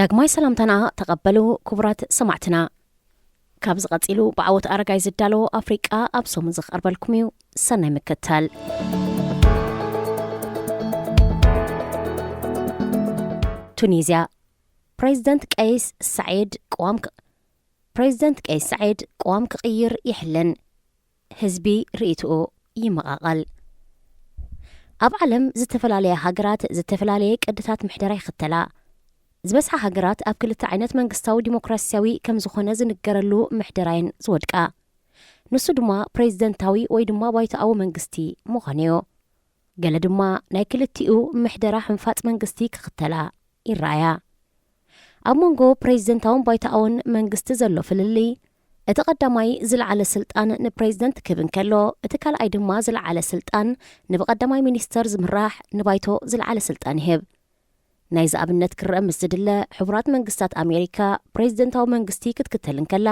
ዳግማይ ሰላምታና ተቐበሉ ክቡራት ሰማዕትና። ካብዚ ቀጺሉ ብዓወት ኣረጋይ ዝዳሎ ኣፍሪቃ ኣብ ሰሙን ዝቐርበልኩም እዩ። ሰናይ ምክታል። ቱኒዝያ፣ ፕሬዚደንት ቀይስ ሳዒድ ቅዋም ክ-፣ ፕሬዚደንት ቀይስ ሳዒድ ቅዋም ክቕይር ይሕልን፣ ህዝቢ ርእይትኡ ይመቓቐል። ኣብ ዓለም ዝተፈላለያ ሃገራት ዝተፈላለየ ቅድታት ምሕደራ ይኽተላ። ዝበዝሓ ሃገራት ኣብ ክልተ ዓይነት መንግስታዊ ዲሞክራሲያዊ ከም ዝኾነ ዝንገረሉ ምሕደራየን ዝወድቃ። ንሱ ድማ ፕሬዚደንታዊ ወይ ድማ ባይቶኣዊ መንግስቲ ምዃን እዩ። ገለ ድማ ናይ ክልቲኡ ምሕደራ ሕንፋጽ መንግስቲ ክኽተላ ይረኣያ። ኣብ መንጎ ፕሬዚደንታውን ባይቶኣውን መንግስቲ ዘሎ ፍልልይ፣ እቲ ቀዳማይ ዝለዓለ ስልጣን ንፕሬዚደንት ክህብ እንከሎ፣ እቲ ካልኣይ ድማ ዝለዓለ ስልጣን ንብቐዳማይ ሚኒስተር ዝምራሕ ንባይቶ ዝለዓለ ስልጣን ይህብ። ናይዚ ኣብነት ክረአ ምስ ዝድለ፣ ሕቡራት መንግስታት ኣሜሪካ ፕሬዚደንታዊ መንግስቲ ክትክተል እንከላ፣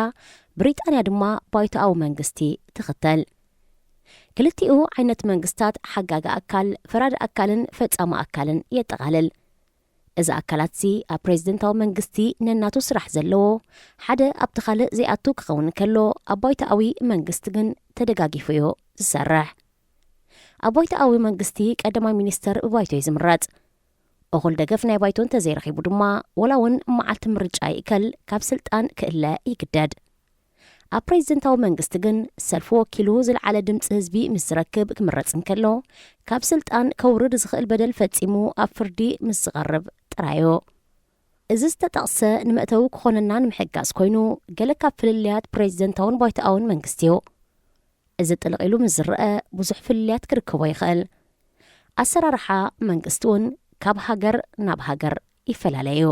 ብሪጣንያ ድማ ባይቶኣዊ መንግስቲ ትኽተል። ክልቲኡ ዓይነት መንግስታት ሓጋጊ ኣካል፣ ፈራዲ ኣካልን ፈጻሚ ኣካልን የጠቓልል። እዚ ኣካላት እዚ ኣብ ፕሬዚደንታዊ መንግስቲ ነናቱ ስራሕ ዘለዎ፣ ሓደ ኣብቲ ካልእ ዘይኣቱ ክኸውን እንከሎ፣ ኣብ ባይቶኣዊ መንግስቲ ግን ተደጋጊፉ እዩ ዝሰርሕ። ኣብ ባይቶኣዊ መንግስቲ ቀዳማይ ሚኒስተር ብባይቶ እዩ ዝምረጽ። እኹል ደገፍ ናይ ባይቶ እንተዘይረኺቡ ድማ፣ ወላ እውን መዓልቲ ምርጫ ይእከል፣ ካብ ስልጣን ክእለ ይግደድ። ኣብ ፕሬዚደንታዊ መንግስቲ ግን፣ ሰልፊ ወኪሉ ዝለዓለ ድምፂ ህዝቢ ምስ ዝረክብ ክምረጽ እንከሎ፣ ካብ ስልጣን ከውርድ ዝኽእል በደል ፈጺሙ ኣብ ፍርዲ ምስ ዝቐርብ ጥራይ እዩ። እዚ ዝተጠቕሰ ንመእተዊ ክኾነና ንምሕጋዝ ኮይኑ፣ ገለ ካብ ፍልልያት ፕሬዚደንታውን ባይቶኣውን መንግስቲ እዩ። እዚ ጥልቕ ኢሉ ምስ ዝረአ፣ ብዙሕ ፍልልያት ክርከቦ ይኽእል። ኣሰራርሓ መንግስቲ እውን ካብ ሃገር ናብ ሃገር ይፈላለ እዩ።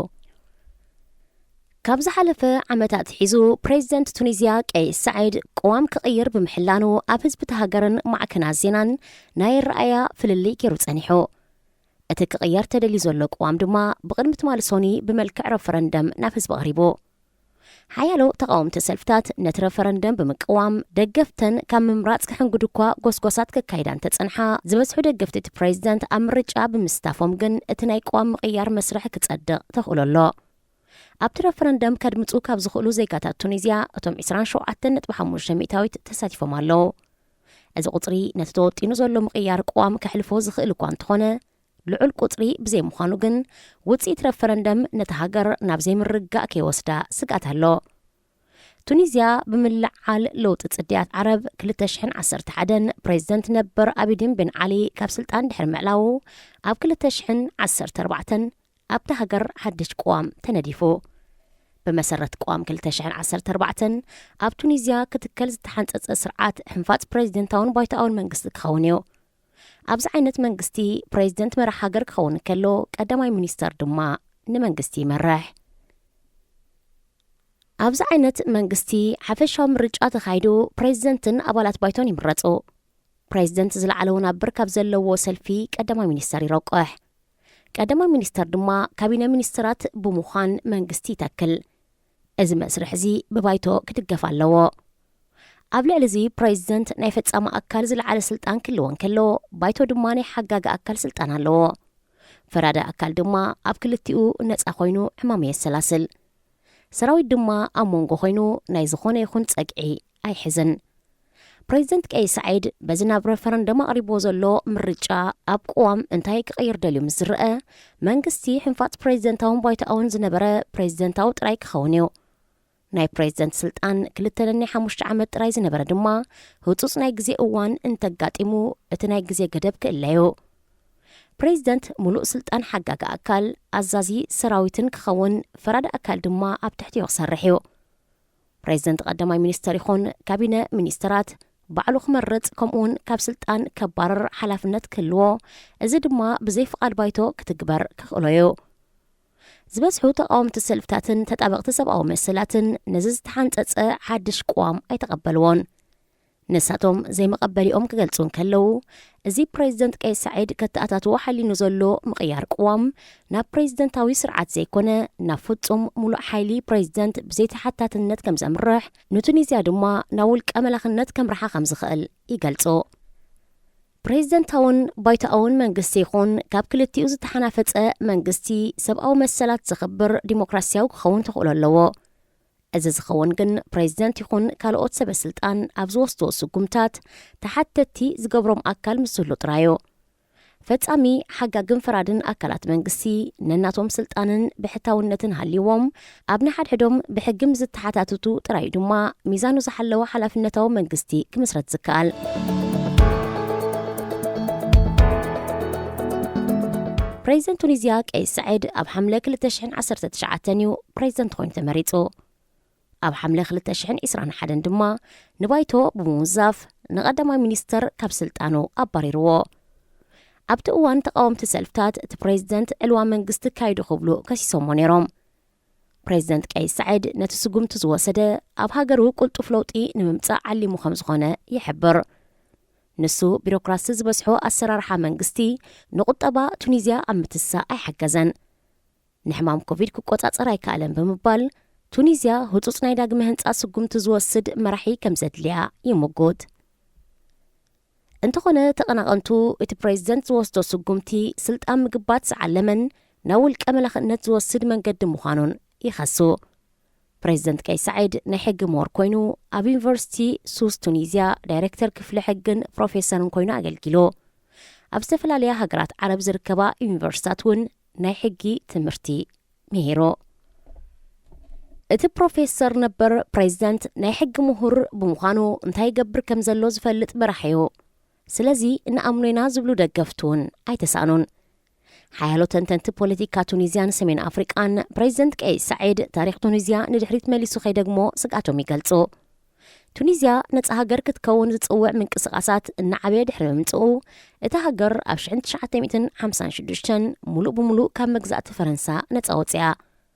ካብ ዝሓለፈ ዓመታት ሒዙ፣ ፕሬዚደንት ቱኒዝያ ቀይስ ሳዒድ ቅዋም ክቕይር ብምሕላኑ፣ ኣብ ህዝቢ እቲ ሃገርን ማዕከናት ዜናን ናይ ኣረኣእያ ፍልልይ ገይሩ ጸኒሑ። እቲ ክቕየር ተደልዩ ዘሎ ቅዋም ድማ፣ ብቕድሚ ትማሊ ሶኒ ብመልክዕ ረፈረንደም ናብ ህዝቢ ቀሪቡ። ሓያሎ ተቓወምቲ ሰልፍታት ነቲ ረፈረንደም ብምቅዋም፣ ደገፍተን ካብ ምምራጽ ክሕንግዱ እኳ ጎስጓሳት ከካይዳ እንተጸንሓ፣ ዝበዝሑ ደገፍቲ እቲ ፕሬዚደንት ኣብ ምርጫ ብምስታፎም ግን፣ እቲ ናይ ቅዋም ምቕያር መስርሕ ክጸድቕ ተኽእሎ ኣሎ። ኣብቲ ረፈረንደም ከድምጹ ካብ ዝኽእሉ ዜጋታት ቱኒዝያ፣ እቶም ዕስራን ሸውዓተን ነጥቢ ሓሙሽተ ሚእታዊት ተሳቲፎም ኣለዉ። እዚ ቁጽሪ ነቲ ተወጢኑ ዘሎ ምቕያር ቅዋም ከሕልፎ ዝኽእል እኳ እንተኾነ፣ ልዑል ቁጽሪ ብዘይምዃኑ ግን፣ ውጽኢት ረፈረንደም ነታ ሃገር ናብ ዘይምርግጋእ ከይወስዳ ስግኣት ኣሎ። ቱኒዝያ ብምልዓል ለውጢ ጽድያት ዓረብ ክልተ ሽሕን ዓሰርተ ሓደን ፕሬዚደንት ነበር ኣቢዲን ቤን ዓሊ ካብ ስልጣን ድሕሪ ምዕላዉ፣ ኣብ ክልተ ሽሕን ዓሰርተ ኣርባዕተን ኣብታ ሃገር ሓድሽ ቅዋም ተነዲፉ። ብመሰረት ቅዋም ክልተ ሽሕን ዓሰርተ ኣርባዕተን፣ ኣብ ቱኒዝያ ክትከል ዝተሓንጸጸ ስርዓት ሕንፋጽ ፕሬዚደንታውን ባይቶኣውን መንግስቲ ክኸውን እዩ። ኣብዚ ዓይነት መንግስቲ፣ ፕሬዚደንት መራሕ ሃገር ክኸውን እንከሎ፣ ቀዳማይ ሚኒስተር ድማ ንመንግስቲ ይመርሕ። ኣብዚ ዓይነት መንግስቲ፣ ሓፈሻዊ ምርጫ ተኻይዱ፣ ፕሬዚደንትን ኣባላት ባይቶን ይምረጹ። ፕሬዚደንት ዝለዓለ ወናብር ካብ ዘለዎ ሰልፊ ቀዳማይ ሚኒስተር ይረቁሕ። ቀዳማይ ሚኒስተር ድማ ካቢነ ሚኒስተራት ብምዃን መንግስቲ ይተክል። እዚ መስርሕ እዚ ብባይቶ ክድገፍ ኣለዎ። ኣብ ልዕሊ እዚ ፕሬዚደንት ናይ ፈጻሚ ኣካል ዝለዓለ ስልጣን ክህልዎ እንከሎ፣ ባይቶ ድማ ናይ ሓጋጊ ኣካል ስልጣን ኣለዎ። ፈራዲ ኣካል ድማ ኣብ ክልቲኡ ነጻ ኮይኑ ዕማሙ የሰላስል። ሰራዊት ድማ ኣብ መንጎ ኮይኑ ናይ ዝኾነ ይኹን ጸግዒ ኣይሕዝን። ፕሬዚደንት ቀይስ ሳዒድ በዚ ናብ ረፈረንደም ኣቕሪብዎ ዘሎ ምርጫ ኣብ ቅዋም እንታይ ክቕይር ደልዩ ምስ ዝረአ፣ መንግስቲ ሕንፋጽ ፕሬዚደንታውን ባይቶኣውን ዝነበረ ፕሬዚደንታዊ ጥራይ ክኸውን እዩ። ናይ ፕሬዚደንት ስልጣን ክልተ ነናይ ሓሙሽተ ዓመት ጥራይ ዝነበረ ድማ፣ ህጹጽ ናይ ግዜ እዋን እንተጋጢሙ፣ እቲ ናይ ግዜ ገደብ ክእለ እዩ። ፕሬዚደንት ምሉእ ስልጣን ሓጋጊ ኣካል፣ ኣዛዚ ሰራዊትን ክኸውን፣ ፈራዲ ኣካል ድማ ኣብ ትሕቲኡ ክሰርሕ እዩ። ፕሬዚደንት ቀዳማይ ሚኒስተር ይኹን ካቢነ ሚኒስተራት ባዕሉ ክመርጽ፣ ከምኡውን ካብ ስልጣን ከባረር ሓላፍነት ክህልዎ፣ እዚ ድማ ብዘይ ፍቓድ ባይቶ ክትግበር ከኽእሎ እዩ። ዝበዝሑ ተቓወምቲ ሰልፍታትን ተጣበቕቲ ሰብኣዊ መሰላትን ነዚ ዝተሓንጸጸ ሓድሽ ቅዋም ኣይተቐበልዎን። ንሳቶም ዘይመቐበሊኦም ክገልጹ እንከለዉ፣ እዚ ፕሬዚደንት ቀይስ ሳዒድ ከተኣታትዎ ሓሊኑ ዘሎ ምቕያር ቅዋም፣ ናብ ፕሬዚደንታዊ ስርዓት ዘይኮነ፣ ናብ ፍጹም ሙሉእ ሓይሊ ፕሬዚደንት ብዘይተሓታትነት ከም ዘምርሕ፣ ንቱኒዝያ ድማ ናብ ውልቀ መላኽነት ከምርሓ ከም ዝኽእል ይገልጹ። ፕሬዚደንታውን ባይቶኣውን መንግስቲ ይኹን ካብ ክልቲኡ ዝተሓናፈጸ መንግስቲ፣ ሰብኣዊ መሰላት ዘኽብር ዲሞክራሲያዊ ክኸውን ተኽእሎ ኣለዎ። እዚ ዝኸውን ግን ፕሬዚደንት ይኹን ካልኦት ሰበ ስልጣን ኣብ ዝወስድዎ ስጉምታት ተሓተትቲ ዝገብሮም ኣካል ምስ ዝህሉ ጥራይ እዩ። ፈጻሚ፣ ሓጋግን ፈራድን ኣካላት መንግስቲ ነናቶም ስልጣንን ብሕታውነትን ሃልይዎም ኣብ ንሓድሕዶም ብሕጊ ምስ ዝተሓታትቱ ጥራይ እዩ ድማ ሚዛኑ ዝሓለወ ሓላፍነታዊ መንግስቲ ክምስረት ዝከኣል። ፕሬዚደንት ቱኒዝያ ቀይስ ሳዒድ ኣብ ሓምለ ክልተ ሽሕን ዓሰርተ ትሽዓተን እዩ ፕሬዚደንት ኮይኑ ተመሪጹ። ኣብ ሓምለ ክልተ ሽሕን ዕስራን ሓደን ድማ ንባይቶ ብምውንዛፍ ንቐዳማይ ሚኒስተር ካብ ስልጣኑ ኣባሪርዎ። ኣብቲ እዋን ተቓወምቲ ሰልፍታት እቲ ፕሬዚደንት ዕልዋ መንግስቲ ኣካይዱ ክብሉ ከሲሶሞ ነይሮም። ፕሬዚደንት ቀይስ ሳዒድ ነቲ ስጉምቲ ዝወሰደ ኣብ ሃገሩ ቅልጡፍ ለውጢ ንምምጻእ ዓሊሙ ከም ዝኾነ ይሕብር። ንሱ ቢሮክራሲ ዝበዝሖ ኣሰራርሓ መንግስቲ ንቁጠባ ቱኒዝያ ኣብ ምትሳእ ኣይሓገዘን። ንሕማም ኮቪድ ክቆጻጸር ኣይከኣለን ብምባል ቱኒዝያ ህጹጽ ናይ ዳግመ ህንጻ ስጉምቲ ዝወስድ መራሒ ከም ዘድልያ ይምጉት። እንተኾነ ተቐናቐንቱ እቲ ፕሬዚደንት ዝወስዶ ስጉምቲ ስልጣን ምግባት ዝዓለመን ናብ ውልቀ መላኽነት ዝወስድ መንገዲ ምዃኑን ይኸሱ። ፕሬዚደንት ቀይስ ሳዒድ ናይ ሕጊ ምሁር ኮይኑ ኣብ ዩኒቨርሲቲ ሱስ ቱኒዝያ ዳይሬክተር ክፍሊ ሕግን ፕሮፌሰርን ኮይኑ ኣገልጊሉ። ኣብ ዝተፈላለያ ሃገራት ዓረብ ዝርከባ ዩኒቨርሲታት እውን ናይ ሕጊ ትምህርቲ ምሂሩ። እቲ ፕሮፌሰር ነበር ፕሬዚደንት ናይ ሕጊ ምሁር ብምዃኑ እንታይ ይገብር ከም ዘሎ ዝፈልጥ መራሒ እዩ። ስለዚ ንኣምኖ ኢና ዝብሉ ደገፍቱ እውን ኣይተሳእኑን። ሓያሎ ተንተንቲ ፖለቲካ ቱኒዝያን ሰሜን ኣፍሪቃን ፕሬዚደንት ቀይስ ሳዒድ ታሪኽ ቱኒዝያ ንድሕሪት መሊሱ ከይደግሞ ስግኣቶም ይገልጹ። ቱኒዝያ ነጻ ሃገር ክትከውን ዝጽውዕ ምንቅስቓሳት እናዓበየ ድሕሪ ምምጽኡ፣ እታ ሃገር ኣብ ሽሕን ትሽዓተ ሚእትን ሓምሳን ሽዱሽተን ሙሉእ ብሙሉእ ካብ መግዛእቲ ፈረንሳ ነጻ ወጽያ።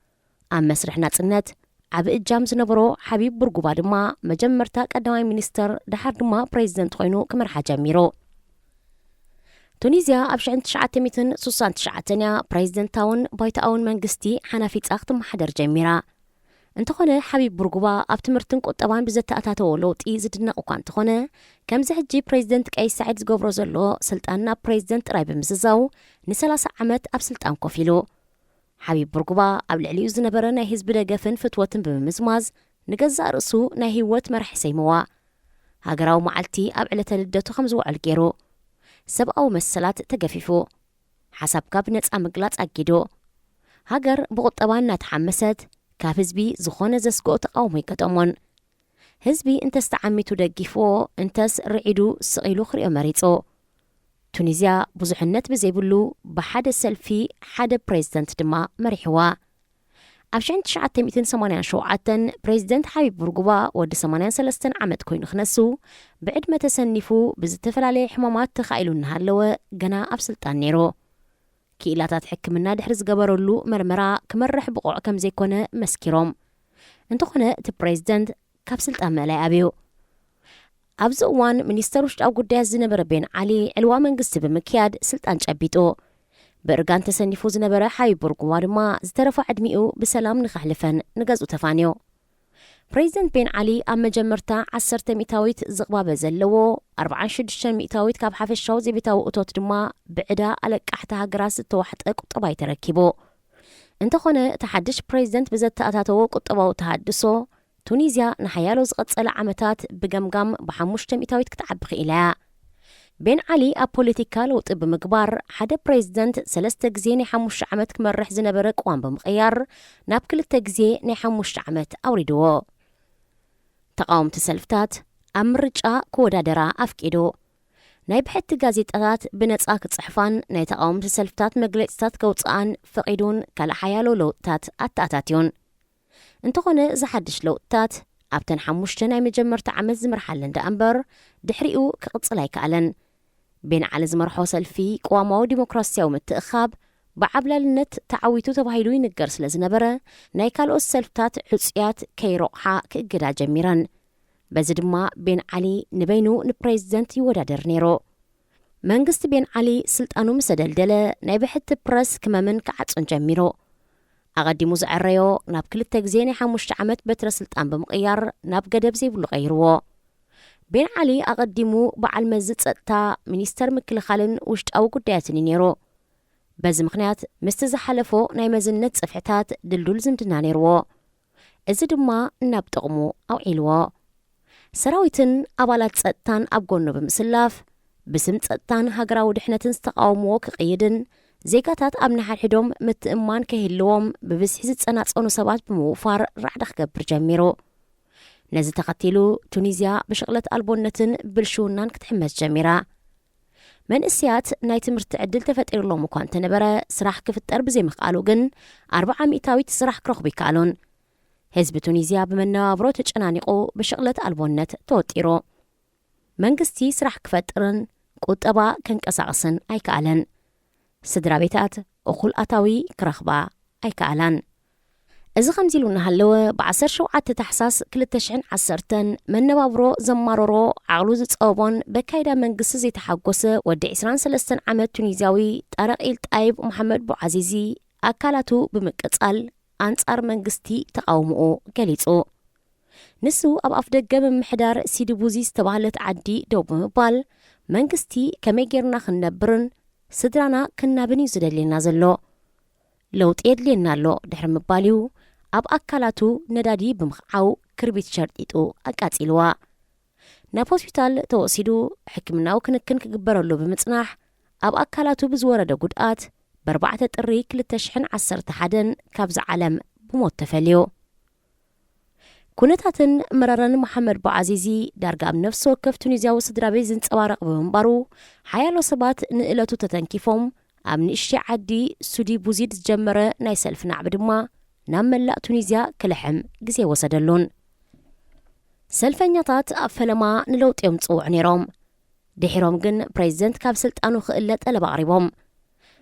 ኣብ መስርሕ ናጽነት ዓቢ እጃም ዝነበሮ ሓቢብ ቡርጉባ ድማ መጀመርታ ቀዳማይ ሚኒስተር፣ ደሓር ድማ ፕሬዚደንት ኮይኑ ክመርሓ ጀሚሩ። ቱኒዝያ ኣብ ሽሕን ትሽዓተ ሚእትን ስሳን ትሽዓተን እያ ፕሬዚደንታውን ባይቶኣውን መንግስቲ ሓናፊጻ ክትመሓደር ጀሚራ። እንተኾነ ሓቢብ ቡርጉባ ኣብ ትምህርትን ቁጠባን ብዘተኣታተዎ ለውጢ ዝድነቕ እኳ እንተኾነ፣ ከምዚ ሕጂ ፕሬዚደንት ቀይስ ሳዒድ ዝገብሮ ዘሎ ስልጣን ናብ ፕሬዚደንት ጥራይ ብምዝዛው ንሰላሳ ዓመት ኣብ ስልጣን ኮፍ ኢሉ። ሓቢብ ቡርጉባ ኣብ ልዕሊኡ ዝነበረ ናይ ህዝቢ ደገፍን ፍትወትን ብምምዝማዝ ንገዛእ ርእሱ ናይ ህይወት መራሒ ሰይምዋ። ሃገራዊ መዓልቲ ኣብ ዕለተ ልደቱ ከም ዝውዕል ገይሩ። ሰብኣዊ መሰላት ተገፊፉ። ሓሳብካ ብነጻ ምግላጽ ኣጊዱ። ሃገር ብቁጠባ እናተሓመሰት፣ ካብ ህዝቢ ዝኾነ ዘስግኦ ተቓውሞ ኣይገጠሞን። ህዝቢ እንተስ ተዓሚቱ ደጊፍዎ፣ እንተስ ርዒዱ ስቕ ኢሉ ክሪኦ መሪጹ። ቱኒዝያ ብዙሕነት ብዘይብሉ ብሓደ ሰልፊ ሓደ ፕሬዚደንት ድማ መሪሕዋ። ኣብ ሽሕን ትሽዓተ ሚእትን ሰማንያን ሸውዓተን ፕሬዚደንት ሓቢብ ቡርጉባ ወዲ ሰማንያን ሰለስተን ዓመት ኮይኑ ክነሱ፣ ብዕድመ ተሰኒፉ ብዝተፈላለየ ሕማማት ተኻኢሉ እናሃለወ ገና ኣብ ስልጣን ነይሩ። ክኢላታት ሕክምና ድሕሪ ዝገበረሉ መርመራ ክመርሕ ብቑዕ ከም ዘይኮነ መስኪሮም። እንተኾነ እቲ ፕሬዚደንት ካብ ስልጣን ምእላይ ኣብዩ። ኣብዚ እዋን ሚኒስተር ውሽጣዊ ጉዳያት ዝነበረ ቤን ዓሊ ዕልዋ መንግስቲ ብምክያድ ስልጣን ጨቢጡ። ብእርጋን ተሰኒፉ ዝነበረ ሓቢብ ቡርጉባ ድማ ዝተረፋ ዕድሚኡ ብሰላም ንኸሕልፈን ንገዝኡ ተፋንዮ። ፕሬዚደንት ቤን ዓሊ ኣብ መጀመርታ ዓሰርተ ሚእታዊት ዝቕባበ ዘለዎ፣ ኣርብዓን ሽዱሽተን ሚእታዊት ካብ ሓፈሻዊ ዜቤታዊ እቶት ድማ ብዕዳ ኣለቃሕቲ ሃገራት ዝተዋሕጠ ቁጠባ እዩ ተረኪቡ። እንተኾነ እቲ ሓድሽ ፕሬዚደንት ብዘተኣታተዎ ቁጠባዊ ተሃድሶ፣ ቱኒዝያ ንሓያሎ ዝቐጸለ ዓመታት ብገምጋም ብሓሙሽተ ሚእታዊት ክትዓቢ ክኢላ እያ። ቤን ዓሊ ኣብ ፖለቲካ ለውጢ ብምግባር፣ ሓደ ፕሬዚደንት ሰለስተ ግዜ ናይ ሓሙሽተ ዓመት ክመርሕ ዝነበረ ቅዋም ብምቕያር፣ ናብ ክልተ ግዜ ናይ ሓሙሽተ ዓመት ኣውሪድዎ። ተቓወምቲ ሰልፍታት ኣብ ምርጫ ክወዳደራ ኣፍቂዱ። ናይ ብሕቲ ጋዜጣታት ብነጻ ክጽሕፋን ናይ ተቓወምቲ ሰልፍታት መግለጺታት ከውጽኣን ፈቒዱን ካልእ ሓያሎ ለውጥታት ኣተኣታትዩን። እንተኾነ፣ እዚ ሓድሽ ለውጥታት ኣብተን ሓሙሽተ ናይ መጀመርታ ዓመት ዝመርሓለን ደኣ እምበር፣ ድሕሪኡ ክቕጽል ኣይከኣለን። ቤን ዓሊ ዝመርሖ ሰልፊ ቅዋማዊ ዲሞክራስያዊ ምትእኻብ ብዓብላልነት ተዓዊቱ ተባሂሉ ይንገር ስለ ዝነበረ፣ ናይ ካልኦት ሰልፍታት ሕጹያት ከይሮቕሓ ክእገዳ ጀሚረን። በዚ ድማ ቤን ዓሊ ንበይኑ ንፕሬዚደንት ይወዳደር ነይሩ። መንግስቲ ቤን ዓሊ ስልጣኑ ምስ ኣደልደለ፣ ናይ ብሕቲ ፕረስ ክመምን ክዓጹን ጀሚሩ። ኣቐዲሙ ዝዐረዮ ናብ ክልተ ግዜ ናይ ሓሙሽተ ዓመት በትረ ስልጣን ብምቕያር ናብ ገደብ ዘይብሉ ቀይርዎ። ቤን ዓሊ ኣቐዲሙ በዓል መዚ ጸጥታ፣ ሚኒስተር ምክልኻልን ውሽጣዊ ጉዳያትን እዩ ነይሩ። በዚ ምኽንያት ምስቲ ዝሓለፎ ናይ መዝነት ጽፍሕታት ድልዱል ዝምድና ነይርዎ። እዚ ድማ ናብ ጥቕሙ ኣውዒልዎ። ሰራዊትን ኣባላት ጸጥታን ኣብ ጎኑ ብምስላፍ፣ ብስም ጸጥታን ሃገራዊ ድሕነትን ዝተቃወምዎ ክቕይድን ዜጋታት ኣብ ንሓድሕዶም ምትእምማን ከይህልዎም ብብዝሒ ዝጸናጸኑ ሰባት ብምውፋር ራዕዲ ክገብር ጀሚሩ። ነዚ ተኸቲሉ ቱኒዝያ ብሽቕለት ኣልቦነትን ብልሽውናን ክትሕመስ ጀሚራ። መንእስያት ናይ ትምህርቲ ዕድል ተፈጢሩሎም እኳ እንተነበረ፣ ስራሕ ክፍጠር ብዘይምኽኣሉ ግን ኣርብዓ ሚእታዊት ስራሕ ክረኽቡ ይከኣሉን። ህዝቢ ቱኒዝያ ብመነባብሮ ተጨናኒቑ ብሽቕለት ኣልቦነት ተወጢሩ። መንግስቲ ስራሕ ክፈጥርን ቁጠባ ከንቀሳቕስን ኣይከኣለን። ስድራ ቤታት እኹል ኣታዊ ክረኽባ ኣይከኣላን። እዚ ከምዚ ኢሉ እናሃለወ፣ ብ ዓሰርተ ሸውዓተ ታሕሳስ ክልተ ሽሕን ዓሰርተን መነባብሮ ዘማረሮ፣ ዓቕሉ ዝጸበቦን በካይዳ መንግስቲ ዘይተሓጎሰ ወዲ ዕስራን ሰለስተን ዓመት ቱኒዝያዊ ጣረቕ ኢል ጣይብ መሓመድ ቡዓዚዚ ኣካላቱ ብምቅጻል ኣንጻር መንግስቲ ተቓውሞኡ ገሊጹ። ንሱ ኣብ ኣፍደገ ምምሕዳር ሲዲ ቡዚ ዝተባህለት ዓዲ ደው ብምባል፣ መንግስቲ ከመይ ጌርና ክንነብርን ስድራና ክናብን እዩ ዝደልየና ዘሎ። ለውጢ የድልየና ኣሎ ድሕሪ ምባል እዩ ኣብ ኣካላቱ ነዳዲ ብምኽዓው ክርቢት ሸርጢጡ ኣቃጺልዋ። ናብ ሆስፒታል ተወሲዱ ሕክምናዊ ክንክን ክግበረሉ ብምጽናሕ፣ ኣብ ኣካላቱ ብዝወረደ ጉድኣት ብ ኣርባዕተ ጥሪ ክልተ ሽሕን ዓሰርተ ሓደን ካብዚ ዓለም ብሞት ተፈልዩ። ኩነታትን መረረን መሓመድ ቡዓዚዚ ዳርጋ ኣብ ነፍሲ ወከፍ ቱኒዝያዊ ስድራ ቤት ዝንጸባረቕ ብምንባሩ፣ ሓያሎ ሰባት ንእለቱ ተተንኪፎም፣ ኣብ ንእሽተይ ዓዲ ሱዲ ቡዚድ ዝጀመረ ናይ ሰልፊ ናዕቢ ድማ ናብ መላእ ቱኒዝያ ክልሕም ግዜ ወሰደሉን። ሰልፈኛታት ኣብ ፈለማ ንለውጢ እዮም ዝጽውዑ ነይሮም። ድሒሮም ግን ፕሬዚደንት ካብ ስልጣኑ ክእለ ጠለብ ኣቕሪቦም።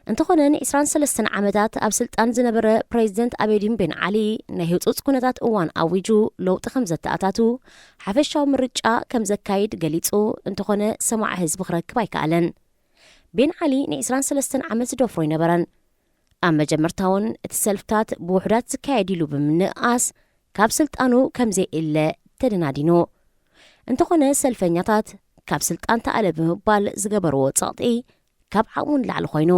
እንተኾነ፣ ን ዕስራን ሰለስተን ዓመታት ኣብ ስልጣን ዝነበረ ፕሬዚደንት ኣቤዲን ቤን ዓሊ፣ ናይ ህጹጽ ኩነታት እዋን ኣዊጁ ለውጢ ከም ዘተኣታቱ፣ ሓፈሻዊ ምርጫ ከም ዘካይድ ገሊጹ። እንተኾነ፣ ሰማዒ ህዝቢ ክረክብ ኣይከኣለን። ቤን ዓሊ ን ዕስራን ሰለስተን ዓመት ዝደፍሮ ኣይነበረን። ኣብ መጀመርታ እውን እቲ ሰልፍታት ብውሑዳት ዝካየድ ኢሉ ብምንእኣስ፣ ካብ ስልጣኑ ከም ዘይእለ ተደናዲኑ። እንተኾነ፣ ሰልፈኛታት ካብ ስልጣን ተኣለ ብምባል ዝገበርዎ ጸቕጢ ካብ ዓቕሙ ንላዕሊ ኮይኑ።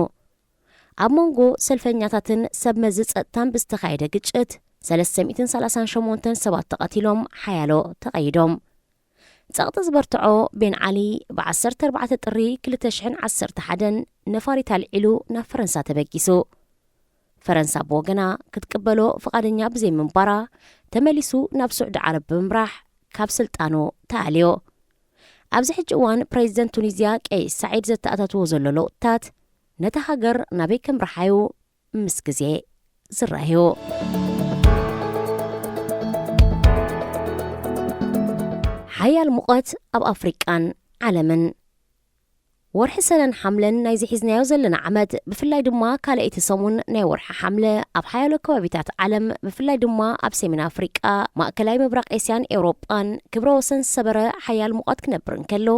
ኣብ መንጎ ሰልፈኛታትን ሰብ መዚ ጸጥታን ብዝተኻየደ ግጭት፣ ሰለስተ ሚእትን ሰላሳን ሸሞንተን ሰባት ተቐቲሎም፣ ሓያሎ ተቐይዶም። ጸቕጢ ዝበርትዖ ቤን ዓሊ፣ ብ ዓሰርተ ኣርባዕተ ጥሪ ክልተ ሽሕን ዓሰርተ ሓደን ነፋሪት ኣልዒሉ ናብ ፈረንሳ ተበጊሱ። ፈረንሳ ብወገና ክትቅበሎ ፍቓደኛ ብዘይምንባራ፣ ተመሊሱ ናብ ስዑዲ ዓረብ ብምምራሕ ካብ ስልጣኑ ተኣልዮ። ኣብዚ ሕጂ እዋን ፕሬዚደንት ቱኒዝያ ቀይስ ሳዒድ ዘተኣታትዎ ዘሎ ለውጥታት፣ ነታ ሃገር ናበይ ከምርሓዩ ምስ ግዜ ዝረኣዩ። ሓያል ሙቐት ኣብ ኣፍሪቃን ዓለምን። ወርሒ ሰነን ሓምለን ናይዚ ሒዝናዮ ዘለና ዓመት፣ ብፍላይ ድማ ካልኣይቲ ሰሙን ናይ ወርሒ ሓምለ፣ ኣብ ሓያሎ ከባቢታት ዓለም፣ ብፍላይ ድማ ኣብ ሰሜን ኣፍሪቃ፣ ማእከላይ ምብራቕ ኤስያን ኤውሮጳን ክብረ ወሰን ዝሰበረ ሓያል ሙቐት ክነብር እንከሎ፣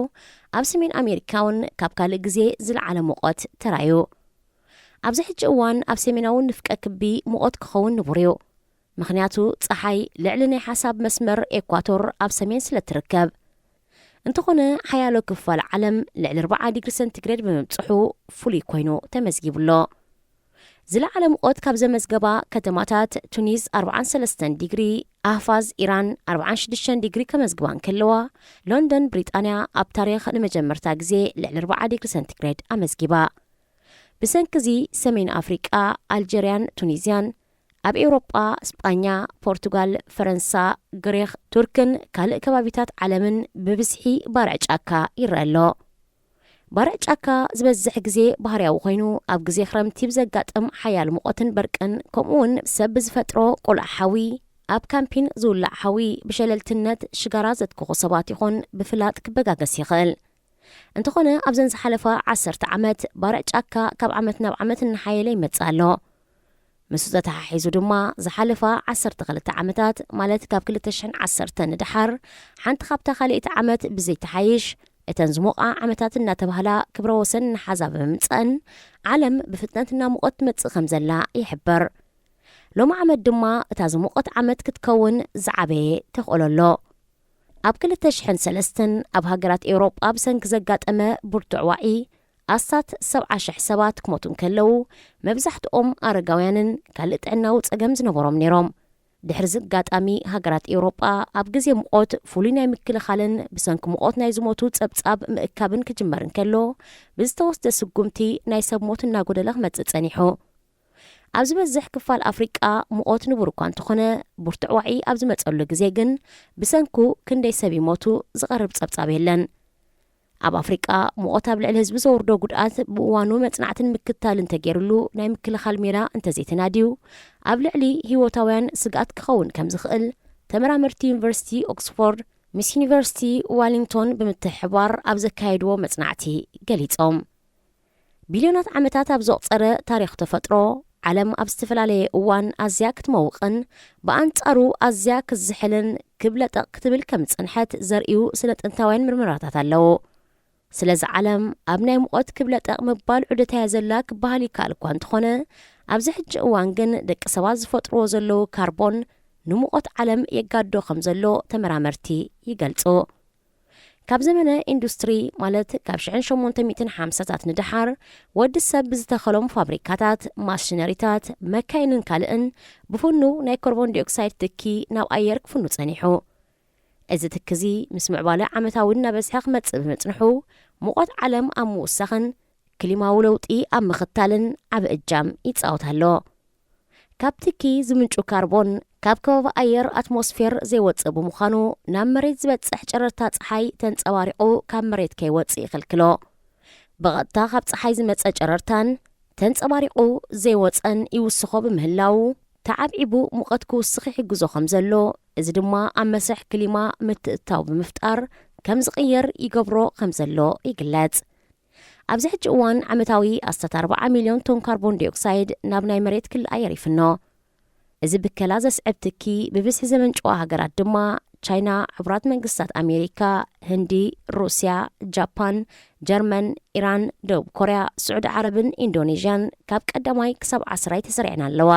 ኣብ ሰሜን ኣሜሪካ እውን ካብ ካልእ ግዜ ዝለዓለ ሙቐት ተራእዩ። ኣብዚ ሕጂ እዋን ኣብ ሰሜናዊ ንፍቀ ክቢ ሙቐት ክኸውን ንቡር እዩ። ምኽንያቱ፣ ጸሓይ ልዕሊ ናይ ሓሳብ መስመር ኤኳቶር ኣብ ሰሜን ስለ ትርከብ። እንተኾነ፣ ሓያሎ ክፋል ዓለም ልዕሊ ኣርብዓ ዲግሪ ሰንቲግሬድ ብምብጽሑ ፍሉይ ኮይኑ ተመዝጊቡ ኣሎ። ዝለዓለ ሙቐት ካብ ዘመዝገባ ከተማታት፣ ቱኒዝ ኣርብዓን ሰለስተን ዲግሪ፣ ኣህፋዝ ኢራን ኣርብዓን ሽዱሽተን ዲግሪ ከመዝግባ እንከለዋ፣ ሎንደን ብሪጣንያ ኣብ ታሪኽ ንመጀመርታ ግዜ ልዕሊ ኣርብዓ ዲግሪ ሰንቲግሬድ ኣመዝጊባ። ብሰንኪ እዚ፣ ሰሜን ኣፍሪቃ፣ ኣልጀርያን ቱኒዝያን፣ ኣብ ኤውሮጳ፣ ስጳኛ፣ ፖርቱጋል፣ ፈረንሳ፣ ግሪኽ፣ ቱርክን ካልእ ከባቢታት ዓለምን ብብዝሒ ባርዕ ጫካ ይረአ ኣሎ። ባርዕ ጫካ ዝበዝሕ ግዜ ባህርያዊ ኮይኑ፣ ኣብ ግዜ ክረምቲ ብዘጋጥም ሓያል ሙቐትን በርቅን፣ ከምኡውን ሰብ ብዝፈጥሮ ቆልዓ ሓዊ፣ ኣብ ካምፒን ዝውላዕ ሓዊ፣ ብሸለልትነት ሽጋራ ዘትክኹ ሰባት ይኹን ብፍላጥ ክበጋገስ ይኽእል። እንተኾነ፣ ኣብዘን ዝሓለፋ ዓሰርተ ዓመት፣ ባርዕ ጫካ ካብ ዓመት ናብ ዓመት እናሓየለ ይመጽእ ኣሎ። ምስኡ ተተሓሒዙ ድማ፣ ዝሓለፋ ዓሰርተ ክልተ ዓመታት፣ ማለት ካብ ክልተ ሽሕን ዓሰርተን ንደሓር፣ ሓንቲ ካብታ ካልኣይቲ ዓመት ብዘይተሓይሽ፣ እተን ዝሞቓ ዓመታት እናተባህላ ክብረ ወሰን እናሓዛ ብምምጸአን፣ ዓለም ብፍጥነት እናሞቐት ትመጽእ ከም ዘላ ይሕበር። ሎሚ ዓመት ድማ እታ ዝሞቐት ዓመት ክትከውን ዝዓበየ ተኽእሎ ኣሎ። ኣብ ክልተ ሽሕን ሰለስተን ኣብ ሃገራት ኤውሮጳ ብሰንኪ ዘጋጠመ ብርቱዕ ዋዒ ኣስታት ሰብዓ ሽሕ ሰባት ክሞቱ እንከለዉ፣ መብዛሕትኦም ኣረጋውያንን ካልእ ጥዕናዊ ጸገም ዝነበሮም ነይሮም። ድሕሪ እዚ ኣጋጣሚ፣ ሃገራት ኤውሮጳ ኣብ ግዜ ሙቐት ፍሉይ ናይ ምክልኻልን ብሰንኪ ሙቐት ናይ ዝሞቱ ጸብጻብ ምእካብን ክጅመር እንከሎ፣ ብዝተወስደ ስጉምቲ ናይ ሰብ ሞት እናጎደለ ክመጽእ ጸኒሑ። ኣብ ዝበዝሕ ክፋል ኣፍሪቃ ሙቐት ንቡር እኳ እንተኾነ፣ ብርቱዕ ዋዒ ኣብ ዝመጸሉ ግዜ ግን ብሰንኩ ክንደይ ሰብ ይሞቱ ዝቐርብ ጸብጻብ የለን። ኣብ ኣፍሪቃ ሙቐት ኣብ ልዕሊ ህዝቢ ዘውርዶ ጉድኣት ብእዋኑ መጽናዕትን ምክትታልን እንተገይሩሉ ናይ ምክልኻል ሜላ እንተዘይተናድዩ፣ ኣብ ልዕሊ ህይወታውያን ስግኣት ክኸውን ከም ዝኽእል ተመራመርቲ ዩኒቨርሲቲ ኦክስፎርድ ምስ ዩኒቨርሲቲ ዋሊንግቶን ብምትሕብባር ኣብ ዘካየድዎ መጽናዕቲ ገሊጾም። ቢልዮናት ዓመታት ኣብ ዘቑጸረ ታሪኽ ተፈጥሮ፣ ዓለም ኣብ ዝተፈላለየ እዋን ኣዝያ ክትመውቕን ብኣንጻሩ ኣዝያ ክዝሕልን ክብለጠቕ ክትብል ከም ዝጸንሐት ዘርእዩ ስነ ጥንታውያን ምርምራታት ኣለዉ። ስለዚ ዓለም ኣብ ናይ ሙቐት ክብለጠቕ ምባል ዑደታ'ያ ዘላ ክበሃል ይከኣል እኳ እንተኾነ፣ ኣብዚ ሕጂ እዋን ግን ደቂ ሰባት ዝፈጥርዎ ዘለዉ ካርቦን ንሙቐት ዓለም የጋዶ ከም ዘሎ ተመራመርቲ ይገልጹ። ካብ ዘመነ ኢንዱስትሪ፣ ማለት ካብ ሽሕን ሸሞንተ ሚእትን ሓምሳታት ንደሓር፣ ወዲ ሰብ ብዝተኸሎም ፋብሪካታት፣ ማሽነሪታት፣ መካይንን ካልእን ብፍኑው ናይ ኮርቦን ዲኦክሳይድ ትኪ ናብ ኣየር ክፍኑ ጸኒሑ። እዚ ትኪ እዚ ምስ ምዕባለ ዓመታዊ እናበዝሐ ክመጽእ ብምጽንሑ፣ ሙቐት ዓለም ኣብ ምውሳኽን ክሊማዊ ለውጢ ኣብ ምኽታልን ዓቢ እጃም ይጻወት ኣሎ። ካብ ትኪ ዝምንጩ ካርቦን ካብ ከባቢ ኣየር፣ ኣትሞስፌር፣ ዘይወጽእ ብምዃኑ፣ ናብ መሬት ዝበጽሕ ጨረርታ ጸሓይ ተንጸባሪቑ ካብ መሬት ከይወጽእ ይኽልክሎ። ብቐጥታ ካብ ጸሓይ ዝመጸ ጨረርታን ተንጸባሪቑ ዘይወጸን ይውስኾ ብምህላዉ፣ ተዓብዒቡ ሙቐት ክውስኽ ይሕግዞ ከም ዘሎ፣ እዚ ድማ ኣብ መስርሕ ክሊማ ምትእትታው ብምፍጣር ከም ዝቕየር ይገብሮ ከም ዘሎ ይግለጽ። ኣብዚ ሕጂ እዋን ዓመታዊ ኣስታት ኣርብዓ ሚልዮን ቶን ካርቦን ዲኦክሳይድ ናብ ናይ መሬት ክሊ ኣየር ይፍኖ። እዚ ብከላ ዘስዕብ ትኪ ብብዝሒ ዘመንጭዋ ሃገራት ድማ ቻይና፣ ሕቡራት መንግስታት ኣሜሪካ፣ ህንዲ፣ ሩስያ፣ ጃፓን፣ ጀርመን፣ ኢራን፣ ደቡብ ኮርያ፣ ስዑዲ ዓረብን ኢንዶኔዥያን ካብ ቀዳማይ ክሳብ ዓስራይ ተሰሪዐን ኣለዋ።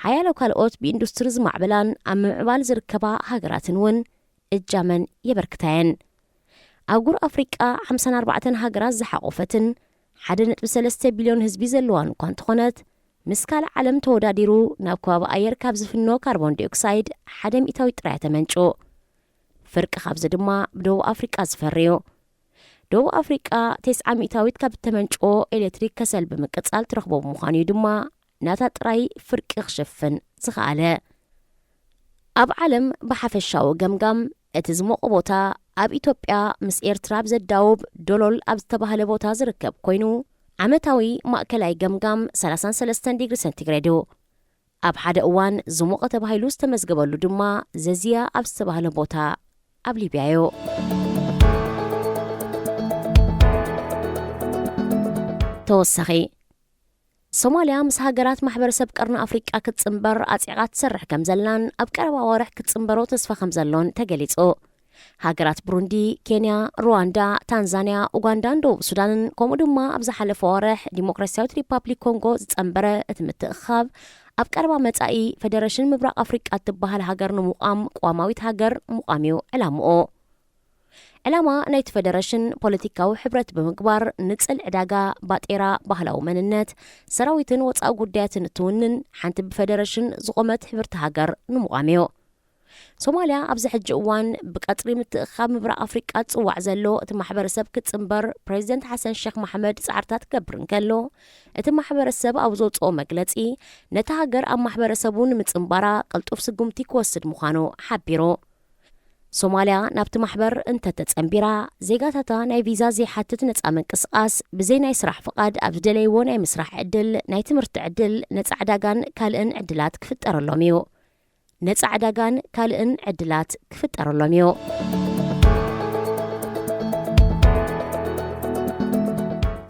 ሓያሎ ካልኦት ብኢንዱስትሪ ዝማዕበላን ኣብ ምምዕባል ዝርከባ ሃገራትን እውን እጃመን የበርክታ እየን። ኣህጉር ኣፍሪቃ ሓምሳን ኣርባዕተን ሃገራት ዝሓቖፈትን ሓደ ነጥቢ ሰለስተ ቢልዮን ህዝቢ ዘለዋን እኳ እንተኾነት፣ ምስ ካልእ ዓለም ተወዳዲሩ ናብ ከባቢ ኣየር ካብ ዝፍኖ ካርቦን ዲኦክሳይድ ሓደ ሚእታዊት ጥራይ ተመንጩ። ፍርቂ ካብዚ ድማ ብደቡብ ኣፍሪቃ ዝፈሪ እዩ። ደቡብ ኣፍሪቃ ተስዓ ሚእታዊት ካብ እተመንጭዎ ኤሌክትሪክ ከሰል ብምቅጻል ትረኽቦ ብምዃኑ እዩ ድማ ናታ ጥራይ ፍርቂ ክሽፍን ዝኸኣለ። ኣብ ዓለም ብሓፈሻዊ ገምጋም፣ እቲ ዝሞቐ ቦታ ኣብ ኢትዮጵያ ምስ ኤርትራ ኣብ ዘዳውብ ዶሎል ኣብ ዝተባህለ ቦታ ዝርከብ ኮይኑ፣ ዓመታዊ ማእከላይ ገምጋም ሰላሳን ሰለስተን ዲግሪ ሰንቲግሬድ እዩ። ኣብ ሓደ እዋን ዝሞቐ ተባሂሉ ዝተመዝገበሉ ድማ ዘዚያ ኣብ ዝተባህለ ቦታ ኣብ ሊብያ እዩ። ተወሳኺ፣ ሶማልያ ምስ ሃገራት ማሕበረሰብ ቀርኒ ኣፍሪቃ ክትጽንበር ኣጽዒቓ ትሰርሕ ከም ዘላን ኣብ ቀረባ ኣዋርሕ ክትጽንበሮ ተስፋ ከም ዘሎን ተገሊጹ። ሃገራት ብሩንዲ፣ ኬንያ፣ ሩዋንዳ፣ ታንዛንያ፣ ኡጋንዳን ደቡብ ሱዳንን፣ ከምኡ ድማ ኣብ ዝሓለፈ ኣዋርሕ ዲሞክራሲያዊት ሪፓብሊክ ኮንጎ ዝጸንበረ እቲ ምትእኽኻብ፣ ኣብ ቀረባ መጻኢ ፈደረሽን ምብራቕ ኣፍሪቃ እትበሃል ሃገር ንምቋም ቅዋማዊት ሃገር ምቋም እዩ ዕላምኡ። ዕላማ ናይቲ ፈደረሽን ፖለቲካዊ ሕብረት ብምግባር፣ ንጽል ዕዳጋ፣ ባጤራ፣ ባህላዊ መንነት፣ ሰራዊትን ወጻኢ ጉዳያትን እትውንን ሓንቲ ብፈደረሽን ዝቖመት ሕብርቲ ሃገር ንምቋም እዩ። ሶማልያ ኣብዚ ሕጂ እዋን ብቀጽሪ ምትእኽኻብ ምብራቕ ኣፍሪቃ ዝጽዋዕ ዘሎ እቲ ማሕበረሰብ ክትጽንበር ፕሬዚደንት ሓሰን ሼክ መሓመድ ጻዕርታት ክገብር እንከሎ፣ እቲ ማሕበረሰብ ኣብ ዘውጽኦ መግለጺ፣ ነታ ሃገር ኣብ ማሕበረሰቡ ንምጽንባራ ቅልጡፍ ስጉምቲ ክወስድ ምዃኑ ሓቢሩ። ሶማልያ ናብቲ ማሕበር እንተተጸንቢራ፣ ዜጋታታ ናይ ቪዛ ዘይሓትት ነጻ ምንቅስቓስ፣ ብዘይ ናይ ስራሕ ፍቓድ ኣብ ዝደለይዎ ናይ ምስራሕ ዕድል፣ ናይ ትምህርቲ ዕድል፣ ነጻ ዕዳጋን ካልእን ዕድላት ክፍጠረሎም እዩ። ነጻ ዕዳጋን ካልእን ዕድላት ክፍጠረሎም እዩ።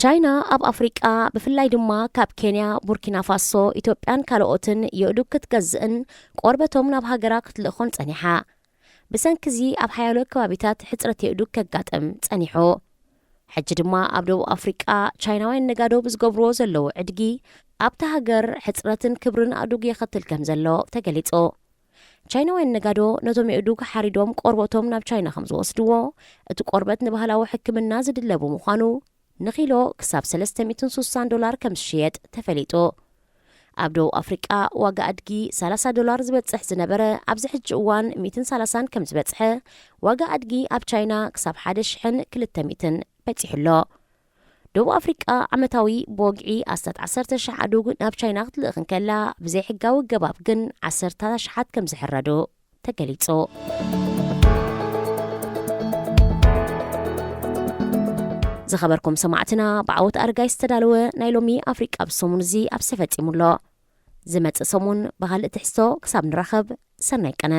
ቻይና ኣብ ኣፍሪቃ፣ ብፍላይ ድማ ካብ ኬንያ፣ ቡርኪና ፋሶ፣ ኢትዮጵያን ካልኦትን የእዱግ ክትገዝእን ቆርበቶም ናብ ሃገራ ክትልእኾን ጸኒሓ። ብሰንኪ እዚ ኣብ ሓያሎ ከባቢታት ሕጽረት የእዱግ ከጋጥም ጸኒሑ። ሕጂ ድማ ኣብ ደቡብ ኣፍሪቃ ቻይናውያን ነጋዶ ብዝገብርዎ ዘለዉ ዕድጊ ኣብታ ሃገር ሕጽረትን ክብርን ኣእዱግ የኸትል ከም ዘሎ ተገሊጹ። ቻይናውያን ነጋዶ ነቶም የእዱግ ሓሪዶም ቆርበቶም ናብ ቻይና ከም ዝወስድዎ፣ እቲ ቆርበት ንባህላዊ ሕክምና ዝድለ ብምዃኑ ንኪሎ ክሳብ ሰለስተ ሚእትን ሱሳን ዶላር ከም ዝሽየጥ ተፈሊጡ። ኣብ ደቡብ ኣፍሪቃ ዋጋ ኣድጊ ሰላሳ ዶላር ዝበጽሕ ዝነበረ ኣብዚ ሕጂ እዋን ሚእትን ሰላሳን ከም ዝበጽሐ፣ ዋጋ ኣድጊ ኣብ ቻይና ክሳብ ሓደ ሽሕን ክልተ ሚእትን በጺሑ ኣሎ። ደቡብ ኣፍሪቃ ዓመታዊ ብወግዒ ኣስታት ዓሰርተ ሽሕ ኣእዱግ ናብ ቻይና ክትልእኽ እንከላ፣ ብዘይሕጋዊ ገባብ ግን ዓሰርተ ኣሽሓት ከም ዝሕረዱ ተገሊጹ። ዝኸበርኩም ሰማዕትና፣ ብዓወት ኣረጋይ ዝተዳለወ ናይ ሎሚ ኣፍሪቃ ብሰሙን እዚ ኣብዚ ተፈጺሙ ኣሎ። ዝመጽእ ሰሙን ብኻልእ ትሕዝቶ ክሳብ ንራኸብ፣ ሰናይ ቀነ።